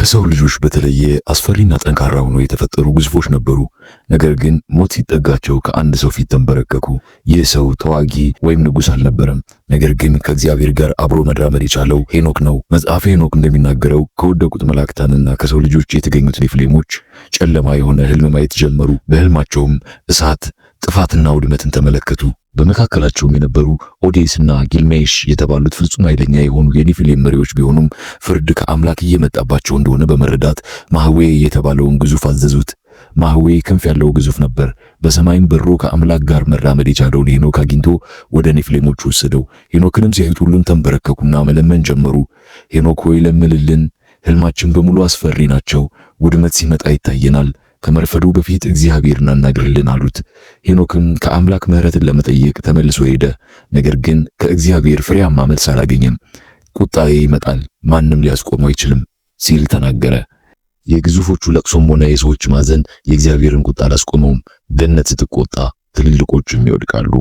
ከሰው ልጆች በተለየ አስፈሪና ጠንካራ ሆነው የተፈጠሩ ግዙፎች ነበሩ። ነገር ግን ሞት ሲጠጋቸው ከአንድ ሰው ፊት ተንበረከኩ። ይህ ሰው ተዋጊ ወይም ንጉሥ አልነበረም። ነገር ግን ከእግዚአብሔር ጋር አብሮ መራመድ የቻለው ሄኖክ ነው። መጽሐፈ ሄኖክ እንደሚናገረው ከወደቁት መላእክታንና ከሰው ልጆች የተገኙት ኔፍሌሞች ጨለማ የሆነ ህልም ማየት ጀመሩ። በህልማቸውም እሳት፣ ጥፋትና ውድመትን ተመለከቱ። በመካከላቸውም የነበሩ ኦዴስና ጊልሜሽ የተባሉት ፍጹም ኃይለኛ የሆኑ የኔፊሌም መሪዎች ቢሆኑም ፍርድ ከአምላክ እየመጣባቸው እንደሆነ በመረዳት ማህዌ የተባለውን ግዙፍ አዘዙት። ማህዌ ክንፍ ያለው ግዙፍ ነበር። በሰማይም በሮ ከአምላክ ጋር መራመድ የቻለውን ሄኖክ አግኝቶ ወደ ኔፍሌሞች ወሰደው። ሄኖክንም ሲያዩት ሁሉም ተንበረከኩና መለመን ጀመሩ። ሄኖክ ሆይ ለምንልን፣ ህልማችን በሙሉ አስፈሪ ናቸው። ውድመት ሲመጣ ይታየናል። ከመርፈዱ በፊት እግዚአብሔርን አናግርልን አሉት። ሄኖክም ከአምላክ ምሕረትን ለመጠየቅ ተመልሶ ሄደ። ነገር ግን ከእግዚአብሔር ፍሬያማ መልስ አላገኘም። ቁጣዬ ይመጣል፣ ማንም ሊያስቆመው አይችልም ሲል ተናገረ። የግዙፎቹ ለቅሶም ሆነ የሰዎች ማዘን የእግዚአብሔርን ቁጣ አላስቆመውም። ገነት ስትቆጣ ትልልቆቹም ይወድቃሉ።